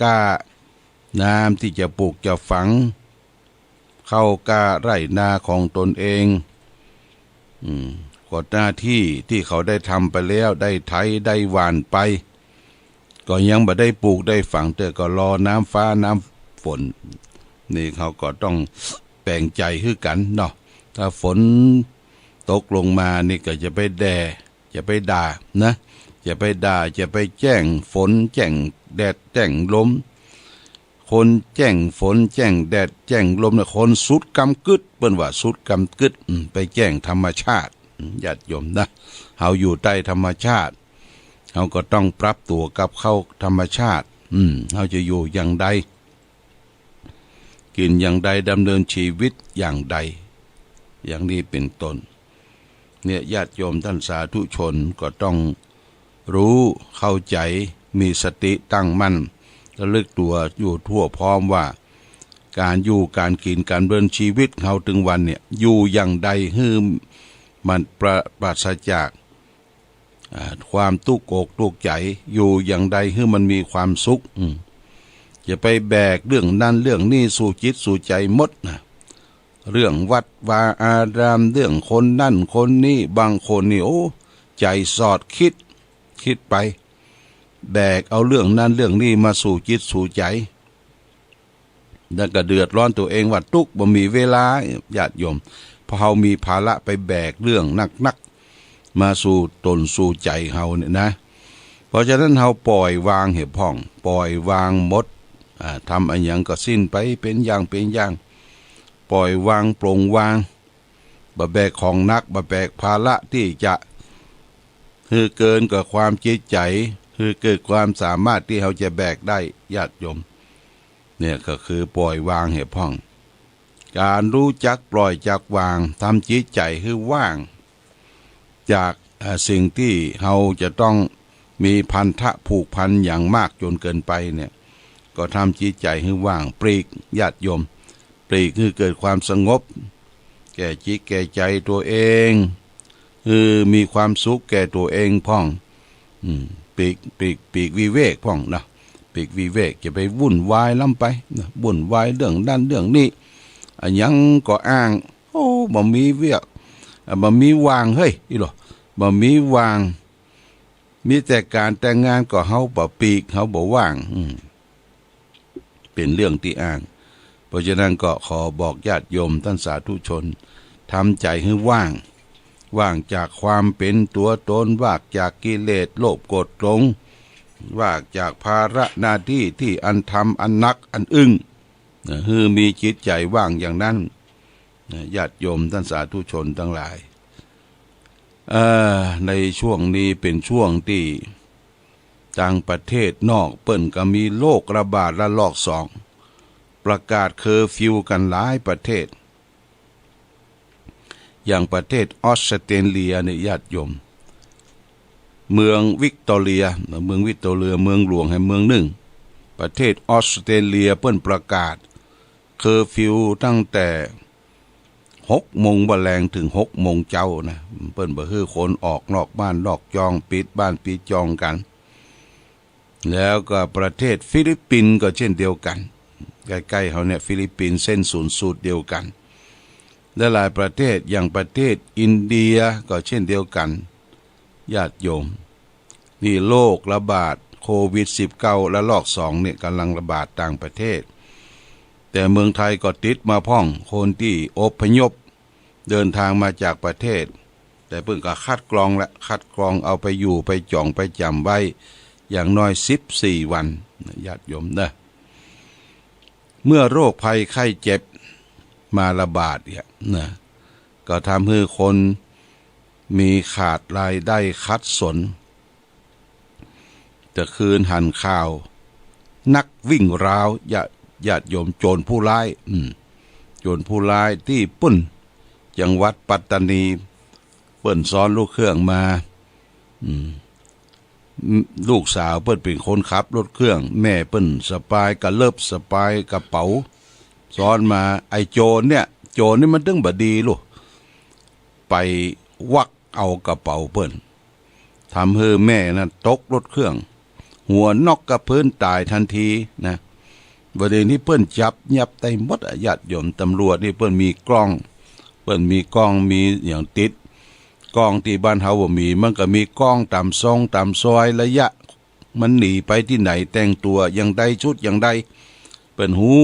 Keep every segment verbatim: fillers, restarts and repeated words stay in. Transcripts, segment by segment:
กล้า น้ำตี้จะปลูกจะฝัง เข้ากล้าไร่นาของตนเอง อืม ก็หน้าตี้ตี้เขาได้ทำไปแล้ว ได้ไถ ได้หว่านไป ก็ยังบ่ได้ปลูกได้ฝังเตื้อ ก็รอน้ำฟ้าน้ำฝน นี่เขาก็ต้องแป๋งใจ๋หื้อกั๋นเนาะ ถ้าฝนตกลงมานี่ก็จะไปแด่ จะไปด่านะ จะไปด่า จะไปแจ้งฝน แจ้งแดด แจ้งลม คนแจ้งฝน แจ้งแดด แจ้งลมเนี่ย คนสุดกำกึ๊ด เปิ้นว่าสุดกำกึ๊ด อืม ไปแจ้งธรรมชาติ อืม ญาติโยมนะ เฮาอยู่ใต้ธรรมชาติ เฮาก็ต้องปรับตั๋วกับเข้าธรรมชาติ อืม เฮาจะอยู่อย่างใด กิ๋นอย่างใด ดำเนินชีวิตอย่างใด อย่างนี้เป็นต้น เนี่ย ญาติโยมต้านสาธุชนก็ต้องรู้เข้าใจ๋ มีสติตั้งมั่น ระลึกตั๋วอยู่ทั่วพร้อมว่า ก๋านอยู่ก๋านกิ๋นก๋านดำเนินชีวิตเฮาตึงวันเนี่ย อยู่อย่างใดหื้อมันปรา ปราศจาก อ่า ความตุ๊กอกตุ๊กใจ๋ อยู่อย่างใดหื้อมันมีความสุข อืม จะไปแบกเรื่องนั้นเรื่องนี้สู่จิตสู่ใจ๋หมดนะ เรื่องวัดวาอาราม เรื่องคนนั้นคนนี้ บางคนนี่ โอ้ ใจ๋สอด กึ๊ด กึ๊ดไป แบกเอาเรื่องนั้นเรื่องนี้มาสู่จิตสู่ใจ๋ แล้วก็เดือดร้อนตั๋วเองว่าตุ๊ก บ่มีเวลา ญาติโยม เพราะเฮามีภาระไปแบกเรื่องหนักๆ มาสู่ต๋นสู่ใจ๋เฮาเนี่ยนะ เพราะฉะนั้นเฮาปล่อยวางเหียพ่อง ปล่อยวางหมด อ่า ทำอะหยังก็สิ้นไปเป๋นอย่างเป๋นอย่าง ปล่อยวางปลงวาง บ่แบกของหนัก บ่แบกภาระตี้จะหื้อเกินกว่าความจิตใจ๋ หื้อเกินความสามารถตี้เฮาจะแบกได้ ญาติโยม เนี่ยก็คือปล่อยวางเหียพ่อง ก๋านรู้จักปล่อยจักวาง ทำจิตใจ๋หื้อว่าง จาก เอ่อ สิ่งตี้เฮาจะต้องมีพันธะผูกพันอย่างมากจ๋นเกินไปเนี่ย ก็ทำจิตใจ๋หื้อว่าง ปลีก ญาติโยม ปลีกหื้อเกิดความสงบ แก่จิตแก่ใจ๋ตั๋วเอง หื้อมีความสุขแก่ตั๋วเองพ่อง อืม ปลีก ปลีก ปลีกวิเวกพ่องนะ ปลีกวิเวก จะไปวุ่นวายล้ำไปนะ วุ่นวายเรื่องนั้นเรื่องนี้ อะหยังก็อ้าง โอ้ บ่มีเวียก อ่ะ บ่มีว่าง เฮ้ย อี้หล่อ บ่มีว่าง มีแต่ก๋านแต่งงานก็เฮาบ่ปลีก เฮาบ่ว่าง อืม เป๋นเรื่องตี้อ้าง เพราะฉะนั้นก็ขอบอกญาติโยมต้านสาธุชน ทำใจ๋หื้อว่าง ว่างจากความเป๋นตั๋วต๋น ว่างจากกิเลส โลภ โกรธ หลง ว่างจากภาระหน้าตี้ตี้อันทำอันหนักอันอึ้ง นะ หื้อมีจิตใจ๋ว่างอย่างนั้น นะ ญาติโยมต้านสาธุชนตังหลาย เอ่อ ในช่วงนี้เป๋นช่วงตี้ต่างประเทศนอกเปิ้นก็มีโรคระบาดระลอกสอง ประกาศเคอร์ฟิวกั๋นหลายประเทศ อย่างประเทศออสเตรเลียเนี่ย ญาติโยม เมืองวิกตอเรีย เมืองวิกตอเรีย เมืองหลวงแห่งเมืองนึ่ง ประเทศออสเตรเลียเปิ้นประกาศเคอร์ฟิวตั้งแต่หกโมงบ่าแลงเถิงหกโมงเจ๊านะ เปิ้นบ่หื้อคนออกนอกบ้านนอกจอง ปิดบ้านปิดจองกั๋น แล้วก็ประเทศฟิลิปปินส์ก็เช่นเดียวกั๋น ใก้ๆ เฮาเนี่ย ฟิลิปปินส์เส้นศูนย์สูตรเดียวกั๋น และหลายประเทศอย่างประเทศอินเดียก็เช่นเดียวกั๋น ญาติโยม นี่โรคระบาดโควิดสิบเก้าระลอกสองเนี่ยก๋ำลังระบาดต่างประเทศ แต่เมืองไทยก็ติดมาพ่อง คนตี้อพยพเดินทางมาจากประเทศ แต่เปิ้นก็คัดกรองละ คัดกรองเอาไปอยู่ไปจ๋องไปจ๋ำไว้ อย่างน้อยสิบสี่วันนะ ญาติโยมนะ เมื่อโรคภัยไข้เจ็บมาระบาดเนี่ยนะ ก็ทำหื้อคนมีขาดรายได้ขัดสน แต่คืนหันข่าว นักวิ่งราว ญา ญาติโยม โจรผู้ร้าย อืม โจรผู้ร้ายตี้ปุ้น จังหวัดปัตตานี เปิ้นซ้อนรถเครื่องมา อืม ลูกสาวเปิ้นเป๋นคนขับรถเครื่อง แม่เปิ้นสะพายกะเลิบ สะพายกระเป๋า ซ้อนมา ไอ้โจรเนี่ย โจรนี่มันตึงบ่ดีลูก ไปวักเอากระเป๋าเปิ้น ทำหื้อแม่นั้นตกรถเครื่อง หัวน็อกกับพื้นต๋ายตันทีนะ บ่าเดี่ยวนี้เปิ้นจับยับได้หมดอะ ญาติโยม ตำรวจนี่เปิ้นมีกล้อง เปิ้นมีกล้อง มีหยังติด กล้องตี้บ้านเฮาบ่มี มันก็มีกล้องต๋ามซองต๋ามซอย ระยะมันหนีไปตี้ไหน แต่งตั๋วอย่างใด ชุดอย่างใด เปิ้นฮู้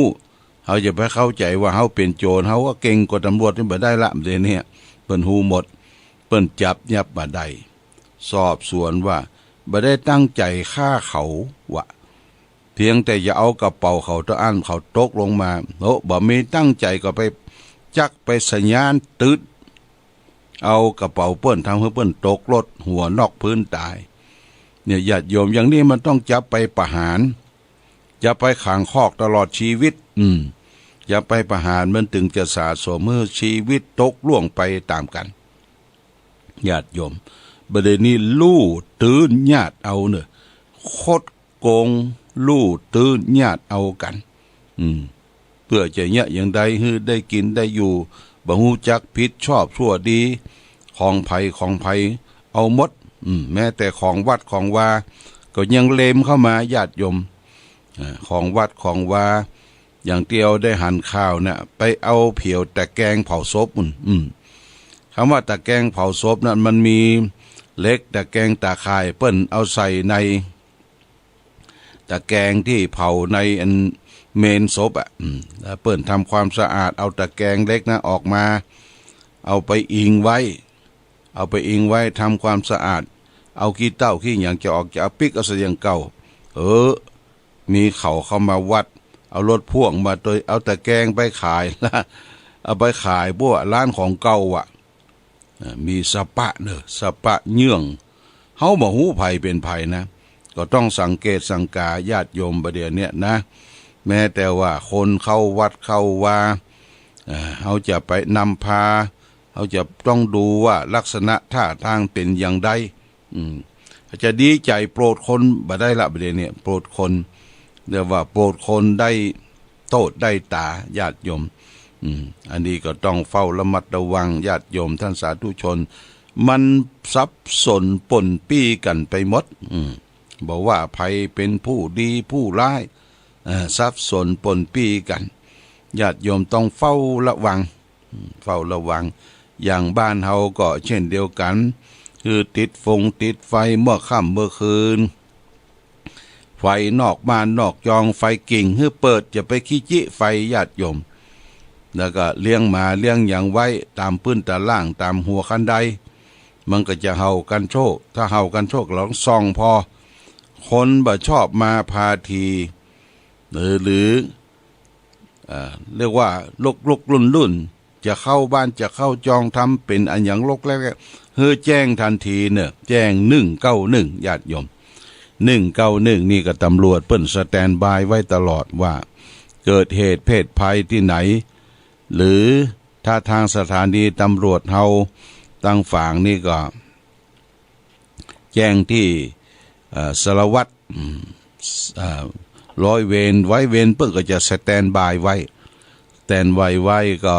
เฮาจะไปเข้าใจ๋ว่าเฮาเป๋นโจ๋ร เฮาก็เก่งกว่าตำรวจนี่บ่ได้ละ เดี๋ยวนี้เปิ้นฮู้หมด เปิ้นจับยับบ่าได้ สอบสวนว่าบ่ได้ตั้งใจ๋ฆ่าเขาวะ เพียงแต่จะเอากระเป๋าเขาเต้าอั้น เขาตกลงมา โอ้ บ่มีตั้งใจ๋ก็ไปจักไปสะหยานตึ๊ด เอากระเป๋าเปิ้น ทำหื้อเปิ้นตกรถ หัวน็อกพื้นต๋าย เนี่ย ญาติโยม อย่างนี้มันต้องจับไปประหาร จับไปขังคอกตลอดชีวิต อืม จับไปประหาร มันตึงจะสะสมหื้อชีวิตตกล่วงไปต๋ามกั๋น ญาติโยม บ่าเดี่ยวนี้ลู่ตื้นญาติเอาเน่อ คดโกง ลู่ตื้นญาติเอากั๋น อืม เปื้อจะเยียะอย่างใดหื้อได้กิ๋นได้อยู่ บ่ฮู้จักผิดชอบชั่วดี ของใผของใผเอาหมด อืม แม้แต่ของวัดของวา ก็ยังเลมเข้ามา ญาติโยม อ่า ของวัดของวา อย่างตี้เฮาได้หันข่าวเนี่ย ไปเอาเผียวตะแกรงเผาศพปู๊น อืม กำว่าตะแกรงเผาศพนั้น มันมีเหล็กตะแกรงต๋าข่าย เปิ้นเอาใส่ใน ตะแกรงตี้เผาในอันเมนศพอะ อืม แล้วเปิ้นทำความสะอาด เอาตะแกรงเหล็กนะออกมา เอาไปอิงไว้ เอาไปอิงไว้ ทำความสะอาด เอาขี้เถ้าขี้หยังจะออก จะเอาปิ๊กเอาใส่อย่างเก่า เออ มีเขาเข้ามาวัด เอารถพ่วงมาโตย เอาตะแกรงไปขายละ เอาไปขายพวกร้านของเก่าอะ เอ่อ มีสะปะเน่อ สะปะเยื่อง เฮาบ่ฮู้ใผเป๋นใผนะ ก็ต้องสังเกตสังกา ญาติโยม บ่าเดี่ยวเนี้ยนะ แม้แต่ว่าคนเข้าวัดเข้าวา เอ่อ เฮาจะไปนำพา เฮาจะต้องดูว่าลักษณะท่าทางเป๋นอย่างใด อืม จะดีใจ๋โปรดคนบ่ได้ละ บ่าเดี่ยวเนี้ย โปรดคน เรียกว่าโปรดคนได้โต้ษได้ต๋า ญาติโยม อืม อันนี้ก็ต้องเฝ้าระมัดระวัง ญาติโยมท่านสาธุชน มันสับสนปนปี้กั๋นไปหมด อืม บ่ว่าใผเป๋นผู้ดีผู้ร้าย เอ่อ สับสนปนปี้กั๋น ญาติโยมต้องเฝ้าระวัง อืม เฝ้าระวัง อย่างบ้านเฮาก็เช่นเดียวกั๋น คือติดฟงติดไฟเมื่อค่ำเมื่อคืน ไฟนอกบ้านนอกจอง ไฟกิ่งหื้อเปิด จะไปขี้จิไฟ ญาติโยม แล้วก็เลี้ยงหมาเลี้ยงหยังไว้ต๋ามปื๊นตะล่าง ต๋ามหัวคันได มันก็จะเห่ากั๋นโชค ถ้าเห่ากั๋นโชค เฮาส่องผ่อ คนบ่ชอบมาพาที หรือ หรือ เอ่อ เรียกว่าลุกๆลุ่นๆ จะเข้าบ้านจะเข้าจอง ทำเป๋นอะหยังลกแลก หื้อแจ้งตันทีเน่อ แจ้งหนึ่งเก้าหนึ่ง ญาติโยม หนึ่งเก้าหนึ่ง นี่ก็ตำรวจเปิ้นสแตนด์บายไว้ตลอดว่า เกิดเหตุเพศภัยตี้ไหน หรือถ้าตางสถานีตำรวจเฮาตางฝางนี่ก็ แจ้งตี้ เอ่อ สารวัตร อืม เอ่อ ร้อยเวร ร้อยเวรเปิ้นก็จะสแตนด์บายไว้ สแตนด์บายไว้ก็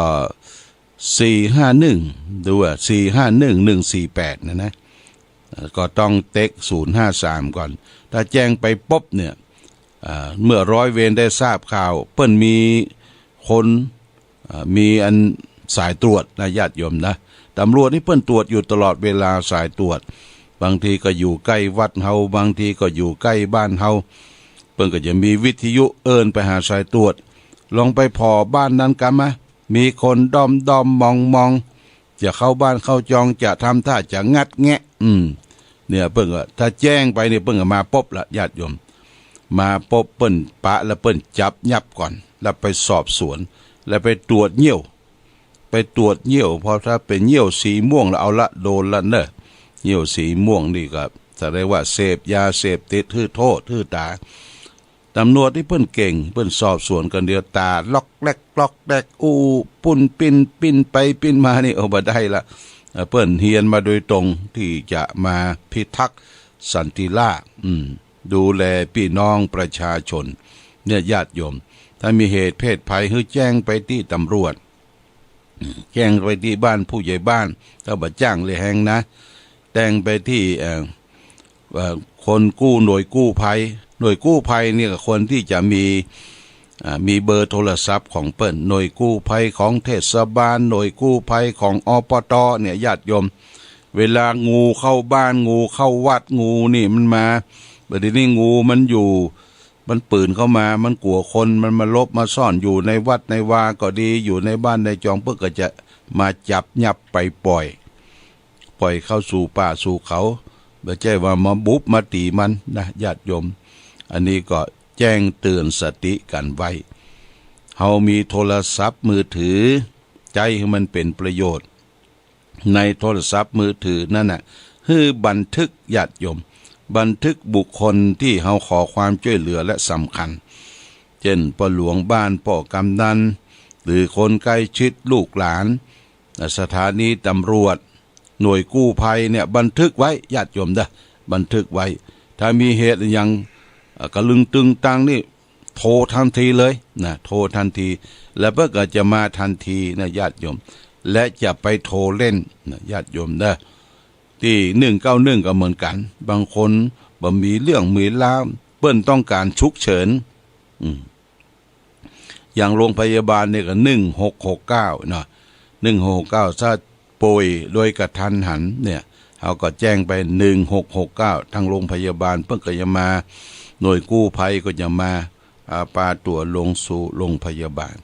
สี่ห้าหนึ่ง ดูว่า สี่ห้าหนึ่ง หนึ่งสี่แปด นะนะ เอ่อ ก็ต้องเต๊ก ศูนย์ห้าสาม ก่อน ถ้าแจ้งไปปุ๊บเนี่ย เอ่อ เมื่อร้อยเวรได้ทราบข่าว เปิ้นมีคน เอ่อ มีอันสายตรวจนะ ญาติโยมนะ ตำรวจนี่เปิ้นตรวจอยู่ตลอดเวลา สายตรวจ บางทีก็อยู่ใก้วัดเฮา บางทีก็อยู่ใก้บ้านเฮา เปิ้นก็จะมีวิทยุเอิ้นไปหาสายตรวจ ลองไปผ่อบ้านนั้นกำมะ มีคนด้อมๆมองๆ จะเข้าบ้านเข้าจอง จะทำท่าจะงัดแงะ อืม เนี่ย เปิ้นก็ ถ้าแจ้งไปเนี่ย เปิ้นก็มาปุ๊บละ ญาติโยม มาปุ๊บเปิ้นปะแล้วเปิ้นจับยับก่อน แล้วไปสอบสวน แล้วไปตรวจเยี่ยว ไปตรวจเยี่ยว เพราะถ้าเป๋นเยี่ยวสีม่วงแล้วเอาละ โดนละเน่อ เยี่ยวสีม่วงนี่ก็แสดงว่าเสพยาเสพติด หื้อโต้ษ หื้อต๋า ตำรวจนี่เปิ้นเก่ง เปิ้นสอบสวนกั๋นเดียว ต๋าล็อกแล็กล็อกแล็ก อู้ ปุ้นปิ้นปิ้นไปปิ้นมานี่ โอ้ บ่ได้ละ เอ่อ เปิ้นเฮียนมาโดยตรงตี้จะมาพิทักษ์สันติราษฎร์ อืม ดูแลปี้น้องประชาชน เนี่ย ญาติโยม ถ้ามีเหตุเพศภัยหื้อแจ้งไปตี้ตำรวจ อืม แจ้งไปตี้บ้านผู้ใหญ่บ้าน ถ้าบ่จ้างเลยแฮงนะ แจ้งไปตี้ เอ่อ เอ่อ คนกู้ หน่วยกู้ภัย หน่วยกู้ภัยเนี่ยก็ควรตี้จะมี อ่า มีเบอร์โทรศัพท์ของเปิ้น หน่วยกู้ภัยของเทศบาล หน่วยกู้ภัยของ อปต เนี่ย ญาติโยม เวลางูเข้าบ้าน งูเข้าวัด งูนี่มันมา บ่าเดี่ยวนี้งูมันอยู่ มันปืนเข้ามา มันกั๋วคน มันมาหลบมาซ่อนอยู่ในวัดในวาก็ดี อยู่ในบ้านในจอง เปิ้นก็จะมาจับยับไปป่อย ป่อยเข้าสู่ป่าสู่เขา บ่ใจ้ว่ามาบุกมาตี๋มันนะ ญาติโยม อันนี้ก็แจ้งเตือนสติกั๋นไว้ เฮามีโทรศัพท์มือถือ ใจ๊หื้อมันเป๋นประโยชน์ ในโทรศัพท์มือถือนั้นน่ะ หื้อบันทึก ญาติโยม บันทึกบุคคลตี้เฮาขอความจ้วยเหลือและสำคัญ เจ้นป้อหลวงบ้าน ป้อกำนัน หรือคนใกล้ชิด ลูกหลาน สถานีตำรวจ หน่วยกู้ภัยเนี่ย บันทึกไว้ ญาติโยมเด้อ บันทึกไว้ ถ้ามีเหตุอะหยัง เอ่อ กะลึงตึงตังนี่ โทรทันทีเลยนะ โทรทันที แล้วเปิ้นก็จะมาทันทีนะ ญาติโยม และจะไปโทรเล่นนะ ญาติโยมเด้อ ตี้ หนึ่งเก้าหนึ่ง ก็เหมือนกั๋น บางคนบ่มีเรื่องมีราว เปิ้นต้องก๋านฉุกเฉิน อืม อย่างโรงพยาบาลเนี่ยก็ หนึ่งหกหกเก้า เนาะ หนึ่งหกหกเก้า ถ้าป่วยโดยกะทันหันเนี่ย เฮาก็แจ้งไป หนึ่งหกหกเก้า ตางโรงพยาบาลเปิ้นก็จะมา หน่วยกู้ภัยก็จะมา อ่า ปาตั๋วลงสู่โรงพยาบาล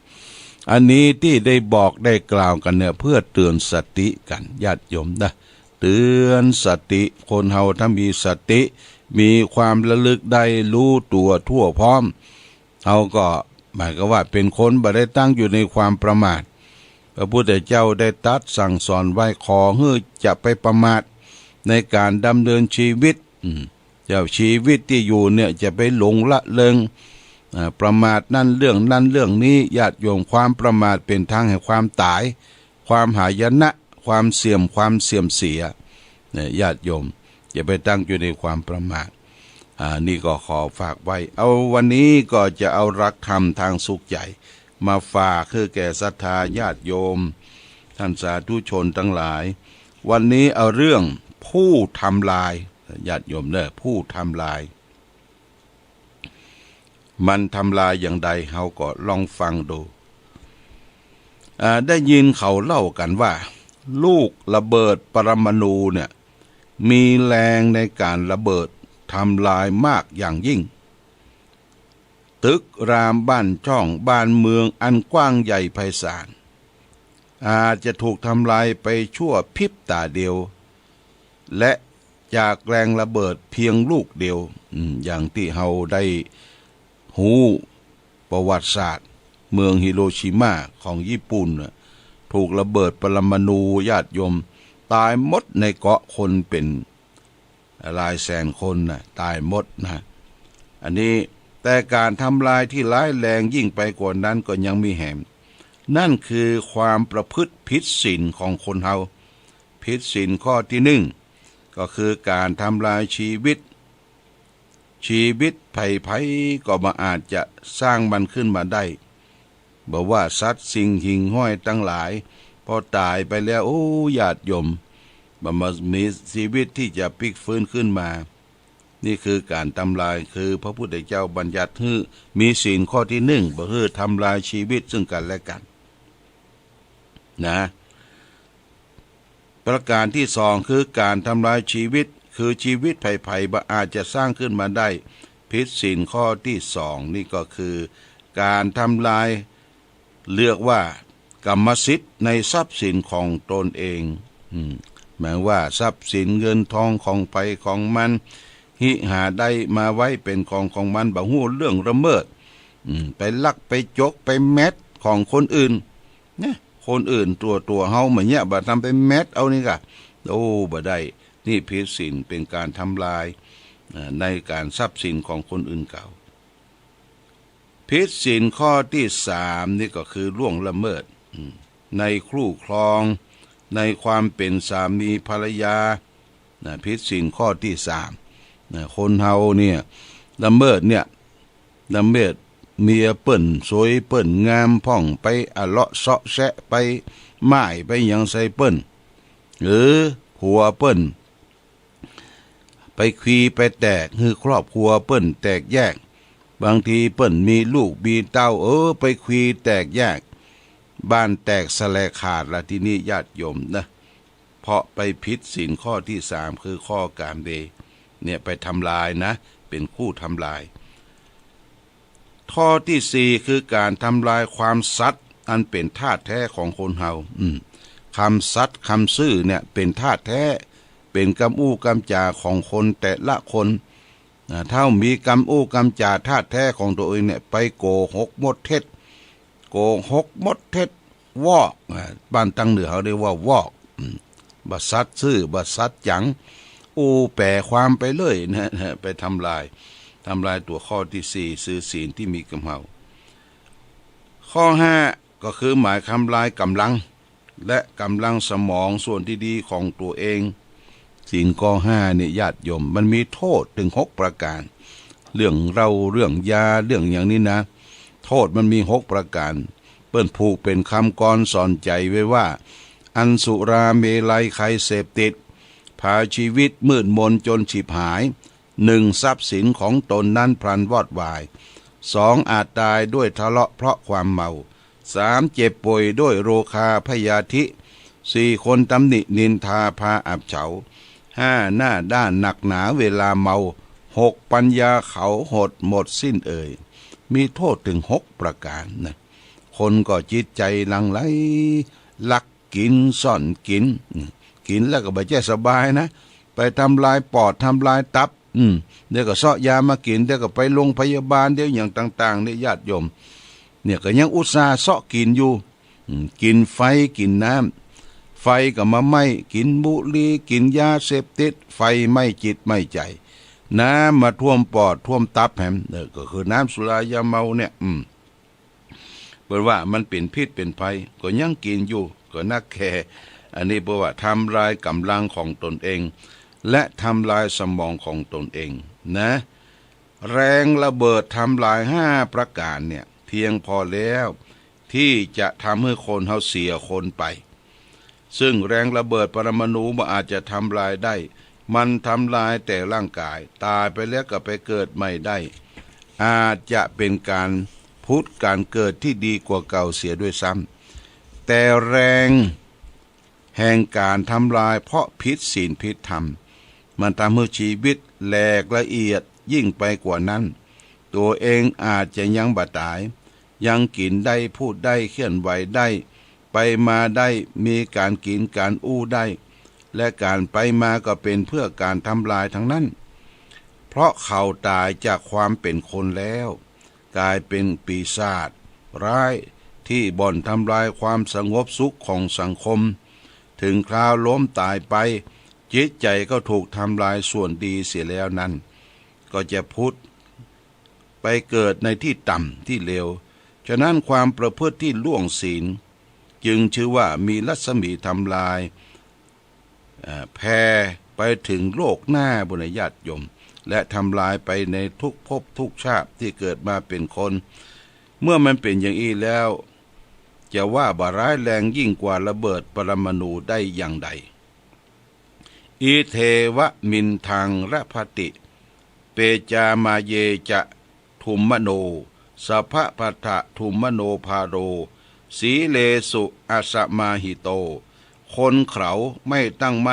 อันนี้ตี้ได้บอกได้กล่าวกั๋นเนี่ย เพื่อเตือนสติกั๋น ญาติโยมนะ เตือนสติ คนเฮาถ้ามีสติ มีความระลึกได้ ฮู้ตั๋วทั่วพร้อม เฮาก็หมายความว่าเป๋นคนบ่ได้ตั้งอยู่ในความประมาท พระพุทธเจ้าได้ตรัสสั่งสอนไว้ ขอหื้อจะไปประมาทในก๋านดำเนินชีวิต อืม เจ้า ชีวิตตี้อยู่เนี่ยจะไปหลงละเริง อ่า ประมาทนั่นเรื่องนั้นเรื่องนี้ ญาติโยม ความประมาทเป๋นทางแห่งความต๋าย ความหายนะ ความเสื่อม ความเสื่อมเสีย เนี่ย ญาติโยม อย่าไปตั้งอยู่ในความประมาท อ่า นี่ก็ขอฝากไว้ เอา วันนี้ก็จะเอาหลักธรรมตางสุขใจ๋มาฝากหื้อแก่ศรัทธาญาติโยม ท่านสาธุชนตังหลาย วันนี้เอาเรื่องผู้ทำลาย ญาติโยมเด้อ ผู้ทำลาย มันทำลายอย่างใด เฮาก็ลองฟังดู อ่า ได้ยินเขาเล่ากั๋นว่า ลูกระเบิดปรมาณูเนี่ย มีแรงในก๋านระเบิดทำลายมากอย่างยิ่ง ตึกรามบ้านจ้อง บ้านเมืองอันกว้างใหญ่ไพศาล อาจจะถูกทำลายไปชั่วพริบต๋าเดียว และจากแรงระเบิดเพียงลูกเดียว อืม อย่างตี้เฮาได้ฮู้ประวัติศาสตร์ เมืองฮิโรชิมาของญี่ปุ่นน่ะ ถูกระเบิดปรมาณู ญาติโยม ต๋ายหมดในเกาะ คนเป๋นหลายแสนคนน่ะ ต๋ายหมดนะ อันนี้ แต่ก๋านทำลายที่ร้ายแรงยิ่งไปกว่านั้นก็ยังมีแหม นั่นคือความประพฤติผิดศีลของคนเฮา ผิดศีลข้อตี้หนึ่ง ก็คือก๋านทำลายชีวิต ชีวิตใผๆ ก็บ่อาจจะสร้างมันขึ้นมาได้ บ่ว่าสัตว์สิ่งหิ่งห้อยตังหลาย พอต๋ายไปแล้ว โอ้ ญาติโยม บ่มามีชีวิตตี้จะปิ๊กฟื้นขึ้นมา นี่คือก๋านทำลาย คือพระพุทธเจ้าบัญญัติหื้อมีศีลข้อตี้หนึ่ง บ่หื้อทำลายชีวิตซึ่งกั๋นและกั๋น นะ ประก๋านตี้สอง คือก๋านทำลายชีวิต คือชีวิตใผๆ บ่อาจจะสร้างขึ้นมาได้ ผิดศีลข้อตี้สอง นี่ก็คือก๋านทำลาย เรียกว่ากรรมสิทธิ์ในทรัพย์สินของตนเอง อืม หมายว่าทรัพย์สินเงินทองของใผของมัน ฮิหาได้มาไว้เป๋นของของมัน บ่ฮู้เรื่องละเมิด อืม ไปลักไปจกไปแม็ดของคนอื่น เนี่ย คนอื่นตั๋วตั๋วเฮาบ่าเยียะ บ่าทำไปแม็ดเอานี่ก่ะ โอ้ บ่ได้ นี่ผิดศีล เป๋นก๋านทำลาย อ่า ในก๋านทรัพย์สินของคนอื่นเขา ผิดศีลข้อตี้สามนี่ก็คือล่วงละเมิด อืม ในคู่ครอง ในความเป๋นสามีภรรยา นะ ผิดศีลข้อตี้สาม นะ คนเฮาเนี่ย ละเมิดเนี่ย ละเมิดเมียเปิ้น สวยเปิ้น งามพ่อง ไปอะเลาะเซาะแซะ ไปม่ายไปหยังใส่เปิ้น หรือผัวเปิ้น ไปขวีไปแตกหื้อครอบครัวเปิ้นแตกแยก บางทีเปิ้นมีลูกมีเต้า เออ ไปขวีแตกแยก บ้านแตกสะแหรกขาดละทีนี้ญาติโยมนะ เพราะไปผิดศีลข้อที่สาม คือข้อกาเม เนี่ยไปทำลายนะ เป๋นคู่ทำลาย ข้อที่สี่ คือก๋านทำลายความสัตย์อันเป๋นธาตุแท้ของคนเฮา อืม คำสัตย์คำซื่อเนี่ยเป๋นธาตุแท้ เป๋นกำอู้กำจ๋าของคนแต่ละคน อ่า ถ้ามีกำอู้กำจ๋าธาตุแท้ของตั๋วเองเนี่ย ไปโกหกมดเท็จ โกหกมดเท็จ วอก อ่า บ้านตางเหนือเขาเรียกว่าวอก อืม บ่สัตย์ซื่อ บ่สัตย์จ๋ง อู้แป๋ความไปเรื่อยนะ ไปทำลาย ทำลายตั๋วข้อที่สี่ ซื่อศีลตี้มีกับเฮา ข้อห้า ก็คือหมายทำลายก๋ำลัง และก๋ำลังสมองส่วนตี้ดีของตั๋วเอง ศีลข้อห้าเนี่ยญาติโยม มันมีโต้ษเถิงหกประก๋าน เรื่องเหล้า เรื่องยา เรื่องอย่างนี้นะ โต้ษมันมีหกประก๋าน เปิ้นผูกเป๋นกำกลอนสอนใจ๋ไว้ว่า อันสุราเมรัยใครเสพติด พาชีวิตมืดมนจนฉิบหาย หนึ่ง ทรัพย์สินของตนนั้นพลันวอดวาย สอง อาจตายด้วยทะเลาะเพราะความเมา สาม เจ็บป่วยด้วยโรคาพยาธิ สี่ คนตำหนินินทาพาอับเฉา ห้า หน้าด้านหนักหนาเวลาเมา หก ปัญญาเขาหดหมดสิ้นเอ่ย มีโต้ษเถิงหกประก๋านนะ คนก็จิตใจ๋หลั่งไหล ลักกิ๋นซ่อนกิ๋น อืม กิ๋นแล้วก็บ่ใจ้สบายนะ ไปทำลายปอดทำลายตับ อืม เดี๋ยวก็เซาะยามากิ๋น เดี๋ยวก็ไปโรงพยาบาล เดี๋ยวอย่างต่างๆ เนี่ยญาติโยม เนี่ยก็ยังอุตส่าห์เซาะกิ๋นอยู่ อืม กิ๋นไฟกิ๋นน้ำ ไฟก็มาไหม้ กิ๋นบุหรี่ กิ๋นยาเสพติด ไฟไหม้จิตไหม้ใจ๋ น้ำมาท่วมปอดท่วมตับแหม เออ ก็คือน้ำสุรายาเมาเนี่ย อืม เปิ้นว่ามันเป๋นพิษเป๋นภัย ก็ยังกิ๋นอยู่ ก็นักแก่ อันนี้เปิ้นว่าทำลายก๋ำลังของตนเอง และทำลายสมองของตนเองนะ แรงระเบิดทำลายห้าประก๋านเนี่ย เพียงพอแล้วตี้จะทำหื้อคนเฮาเสียคนไป ซึ่งแรงระเบิดปรมาณูบ่อาจจะทำลายได้ มันทำลายแต่ร่างก๋าย ต๋ายไปแล้วก็ไปเกิดใหม่ได้ อาจจะเป๋นก๋านผุดก๋านเกิดตี้ดีกว่าเก่าเสียด้วยซ้ำ แต่แรงแห่งก๋านทำลายเพราะผิดศีลผิดธรรม มันทำหื้อชีวิตแหลกละเอียดยิ่งไปกว่านั้น ตั๋วเองอาจจะยังบ่ต๋าย ยังกิ๋นได้ พูดได้ เคลื่อนไหวได้ ไปมาได้ มีก๋านกิ๋นก๋านอู้ได้ และก๋านไปมาก็เป๋นเพื่อก๋านทำลายทั้งนั้น เพราะเขาต๋ายจากความเป๋นคนแล้ว ก๋ายเป๋นปีศาจร้ายตี้บ่อนทำลายความสงบสุขของสังคม เถิงคราวล้มต๋ายไป จิตใจ๋ก็ถูกทำลายส่วนดีเสียแล้วนั้น ก็จะผุดไปเกิดในตี้ต่ำตี้เลว ฉะนั้นความประพฤติตี้ล่วงศีล จึงชื่อว่ามีรัศมีทำลาย เอ่อ แผ่ไปเถิงโลกหน้าบุญญาติโยม และทำลายไปในทุกภพทุกชาติตี้เกิดมาเป๋นคน เมื่อมันเป๋นอย่างอี้แล้ว จะว่าบ่ร้ายแรงยิ่งกว่าระเบิดปรมาณูได้อย่างใด อิเทวะมินทังระพะติ เปจามาเยจะ ทุมมโน สัพพะพัทธะทุมมโนภาโร สีเลสุอสมาหิโต คนเขาไม่ตั้งมั่น